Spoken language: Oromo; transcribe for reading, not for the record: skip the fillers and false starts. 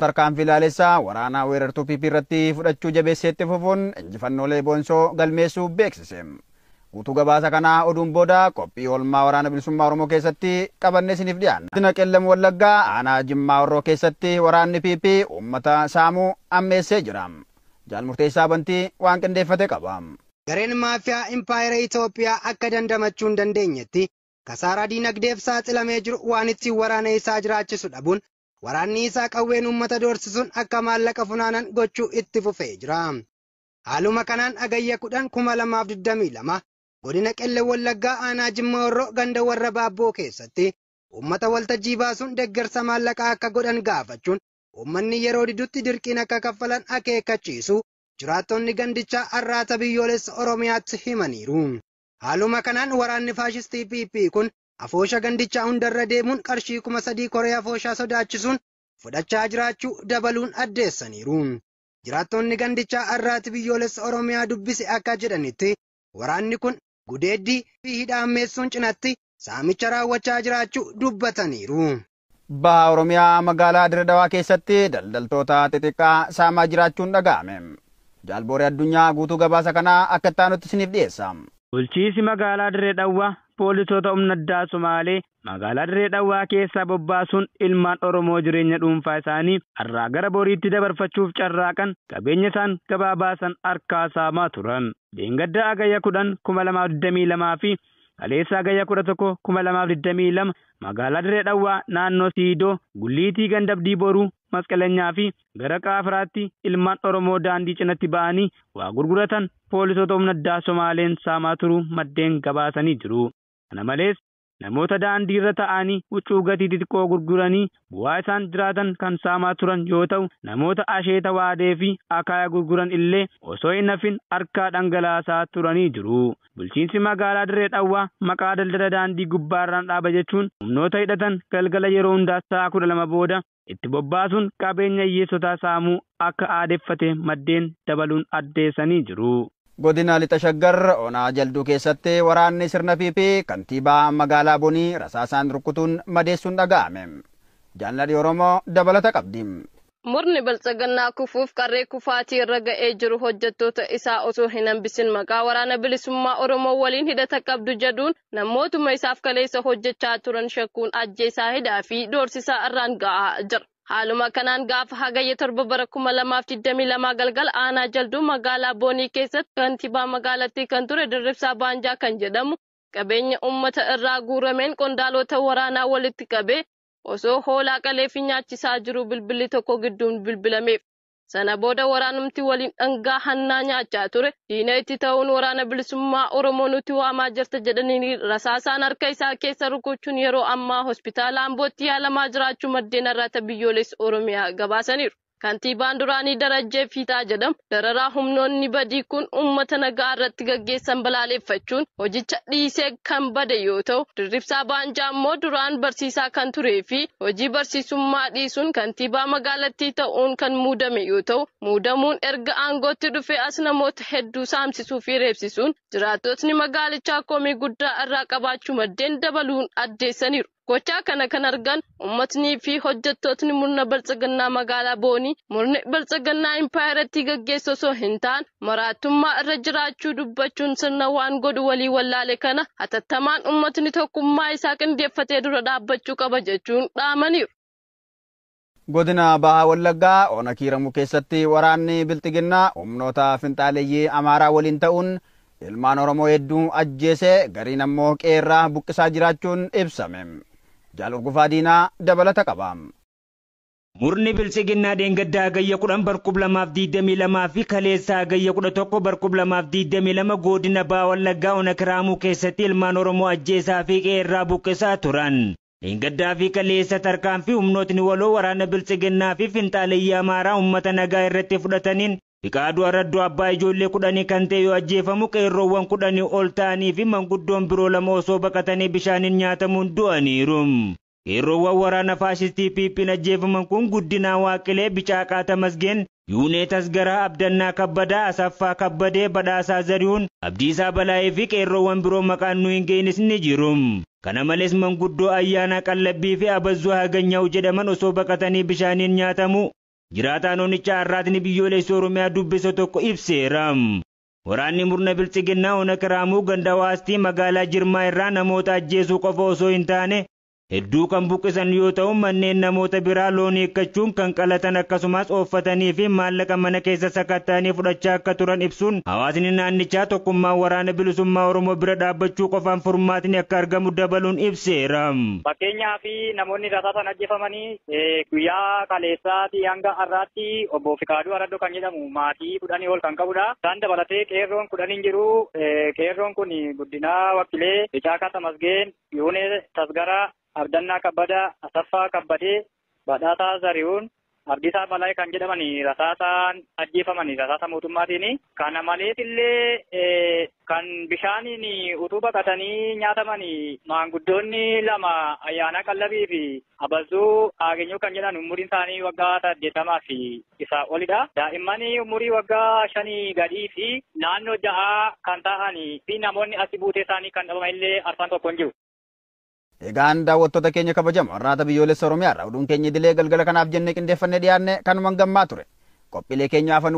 Tarkaanfii laalessaa waraanaa weerartuu PP irratti fudhachuu jabeesseetti fufuun injifannoolee boonsoo galmeessuu beeksise. Guutuu gabaasa kanaa oduun booda qophii oolmaa waraana bilisummaa Oromoo keessatti qabannee isiniif dhiyaanna. Godina Qellem Wallaggaa aanaa Jimmaa Horroo keessatti waraanni PP uummata saamuu ammeessee jira. Jaal Murteessaa Bantii waan qindeeffate qaba. Gareen maafiyaa impaayera Itoophiyaa akka dandamachuu hin dandeenyetti kasaaraa diinagdeef saaxilamee jiru waan ittiin waraana isaa jiraachisu dhabuun waraanni isaa qawween uummata doorsisuun akka maallaqa funaanan gochuu itti fufee jira. Haaluma kanaan Hagayya 10 2022 godina Qellem Wallaggaa aanaa Jimmaa Horroo ganda warra Baabboo keessatti uummata waltajjii baasuun deeggarsa maallaqaa akka godhan gaafachuun uummanni yeroo didutti dirqiin akka kaffalan akeekkachiisu jiraattonni gandichaa Arraata Biyyoolessa Oromiyaatti himaniiru. Haaluma kanaan waraanni faashistii PP kun afoosha gandichaa hundarra deemuun qarshii 3000 koree afooshaa sodaachisuun fudhachaa jiraachuu dabaluun addeessaniiru. Jiraattonni gandichaa Arraata Biyyoolessa Oromiyaa dubbise akka jedhanitti waraanni kun gudeeddii fi hidha ammeessuun cinatti saamicha raawwachaa jiraachuu dubbataniiru. Baha Oromiyaa magaalaa Dirre Dhawaa keessatti daldaltoota xixiqqaa saamaa jiraachuun dhaga'ame. Jaalbooree Addunyaa guutuu gabaasa kanaa akka itti aanutti isiniif dhiyeessa. Bulchiinsi magaalaa Dirre Dhawaa poolisoota humna addaa Somaalee magaalaa Dirre Dhawaa keessaa bobbaasuun ilmaan Oromoo jireenya dhuunfaa isaanii har'aa gara boriitti dabarfachuuf carraaqan qabeenya isaan gabaa baasan harkaa saamaa turan. Dheengadda Hagayya 10 2022 fi kaleessa Hagayya 11 2022 magaalaa Dirre Dhawaa naannoo Siidoo Gulliitii Gandabdii Boruu Masqalanyaa fi gara Qaafiraatti ilmaan Oromoo daandii cinatti ba'anii waa gurguratan poolisoota humna addaa Somaaleen saamaa turuu maddeen gabaasanii jiru. Kana malees namoota daandii irra taa'anii huccuu gatii xixiqqoo gurguranii bu'aa isaan jiraatan kan saamaa turan yoo ta'u, namoota asheeta waadee fi akaaya gurguran illee osoo hin hafin harkaa dhangalaasaa turanii jiru. Bulchiinsi magaalaa Dirre Dhawaa maqaa daldala daandii gubbaarraan dhaaba jechuun humnoota hidhatan galgala yeroo hundaa sa'a 12 booda itti bobbaasuun qabeenya hiyyeessotaa saamuu akka aadeffate maddeen dabaluun addeessanii jiru. Godina Lixa Shaggar onaa Jalduu keessatti waraanni sirna PP kantiibaa magaalaa Bonii rasaasaan rukutuun madeessuun dhaga'ame. Jaalladhi Oromoo dabalata qabdi. Murni biltsiginnaa kufuuf qarree kufaatii irra ga'ee jiru hojjettoota isaa osoo hin hambisin maqaa waraana bilisummaa Oromoo waliin hidhata qabdu jedhuun namootuma isaaf kaleessa hojjechaa turan shakkuun ajjeesaa hidhaa fi doorsisaa irraan ga'aa jira. Haaluma kanaan gaafa Hagayya 7 bara 2022 galgala aanaa Jalduu magaalaa Boonii keessatti kantiibaa magaalattii kan ture Dirribsaa Baanjaa kan jedhamu qabeenya uummata irraa guurameen qondaalota waraanaa walitti qabee osoo hoolaa qalee fi nyaachisaa jiru bilbilli tokko gidduun bilbilameef. Sana booda waraanumti waliin dhangaa hannaa nyaachaa ture diina itti ta'uun waraana bilisummaa Oromoo nuti waamaa jirta jedhanii rasaasaan harka isaa keessa rukuchuun yeroo ammaa hospitaala Ambootti yaalamaa jiraachuu maddeen Arraata Biyyoolessa Oromiyaa gabaasaniiru. Kantiibaan duraanii Darajjee Fiixaa jedhamu dararaa humnoonni badii kun uummata nagaa irratti gaggeessan balaaleffachuun hojicha dhiisee kan bade yoo ta'u, Dirribsaa Baanjaa immoo duraan barsiisaa kan turee fi hojii barsiisummaa dhiisuun kantiibaa magaalattii ta'uun kan muudame yoo ta'u, muudamuun erga aangootti dhufee as namoota hedduu saamsisuu fi reebsisuun jiraattotni magaalichaa komii guddaa irraa qabaachuu maddeen dabaluun addeessaniiru. Gochaa kana kan argan uummatnii fi hojjettootni murna biltsiginnaa magaalaa Boonii murni biltsiginnaa impaayeratti gaggeessu osoo hin taane maraattummaa irra jiraachuu dubbachuun sirna waan godhu walii wallaale kana hatattamaan uummatni tokkummaa isaa qindeeffatee dura dhaabbachuu qaba jechuun dhaamaniiru. Godina Baha Wallaggaa Ona Kiiramuu keessatti waraanni biltsiginnaa humnoota finxaaleeyyii Amaaraa waliin ta'uun ilmaan Oromoo hedduu ajjeesee gariin ammoo qeerraa buqqisaa jiraachuun ibsame. Jaal Urgufaa Diinaa dabalata qaba. Murni biltsiginnaa dheengaddaa Hagayya 10 bar 2022 fi kaleessa Hagayya 11 bar 2022 godina Baha Wallaggaa Ona Kiiraamuu keessatti ilmaan Oromoo ajjeesaa fi qeerraa buqqisaa turan. Dheengaddaa fi kaleessa tarkaanfii humnootni waloo waraana biltsiginnaa fi finxaaleeyyii Amaaraa uummata nagaa irratti fudhataniin Fiqaaduu Araddoo abbaa ijoollee 10 kan ta'e yoo ajjeefamu qeerroowwan 10 ol ta'anii fi manguddoon biroo 2 osoo baqatanii bishaaniin nyaatamuun du'aniiru. Qeerroowwan waraana faashistii PP'n ajjeefaman kun Guddinaa Waaqilee, Bicaaqaa Tamasgeen, Yuunee Tasgaraa, Abdannaa Kabbadaa, Asaffaa Kabbadee, Badhaasaa Zarihuun, Abdiisaa Balaayee fi qeerroowwan biroo maqaan nu hin geenyes ni jiru. Kana malees manguddoo Ayyaanaa Qallabbii fi Abazzuu Haganyaa'u jedhaman osoo baqatanii bishaaniin nyaatamu. Jiraataan onichaa Arraatni Biyyoolessa Oromiyaa dubbise tokko ibseera. Waraanni murna biltsiginnaa ona Kiraamuu ganda Waastii magaalaa Jirmaa irraa namoota ajjeesuu qofa osoo hin taane hedduu kan buqqisan yoo ta'u, manneen namoota biraa loon hiikkachuun kan qalatan akkasumas ooffatanii fi maallaqa mana keessa sakatta'anii fudhachaa akka turan ibsuun hawaasni naannichaa tokkummaan waraana bilisummaa Oromoo bira dhaabbachuu qofaan furmaatni akka argamu dabaluun ibseera. Fakkeenyaaf namoonni rasaasaan ajjeefamanii guyyaa kaleessaatii hanga har'aatti obbo Fikaaduu Araddoo kan jedhamu maatii 10 ol kan qabudha. Isaan dabalatee qeerroon 10 hin jiru. Qeerroon kun Guddinaa Wakkilee, Icaakaa Tamasgeen, Yuunee Tasgaraa, Abdannaa Kabbadaa, Asaffaa Kabbadee, Badhaasaa Zarihuun, Abdiisaa Balaayee kan jedhaman rasaasaan ajjeefaman rasaasa mootummaatiin. Kana malees illee kan bishaaniin utuu baqatanii nyaataman maanguddoonni 2 Ayyaanaa Qallabii fi Abazuu Aagenyoo kan jedhan umuriin isaanii waggaa 80 fi isaa olidha. Daa'imman umurii waggaa 5 gadii fi naannoo 6 kan ta'an fi namoonni asii buutee isaanii kan dhabaman illee arfan tokko hin jiru. Egaan daawwattoota keenya kabajamoo Arraata Biyyoolessa Oromiyaa irraa oduun keenya idilee galgala kanaaf jennee qindeeffannee dhiyaanne kanumaan gammaa ture. Qophiilee keenya hafan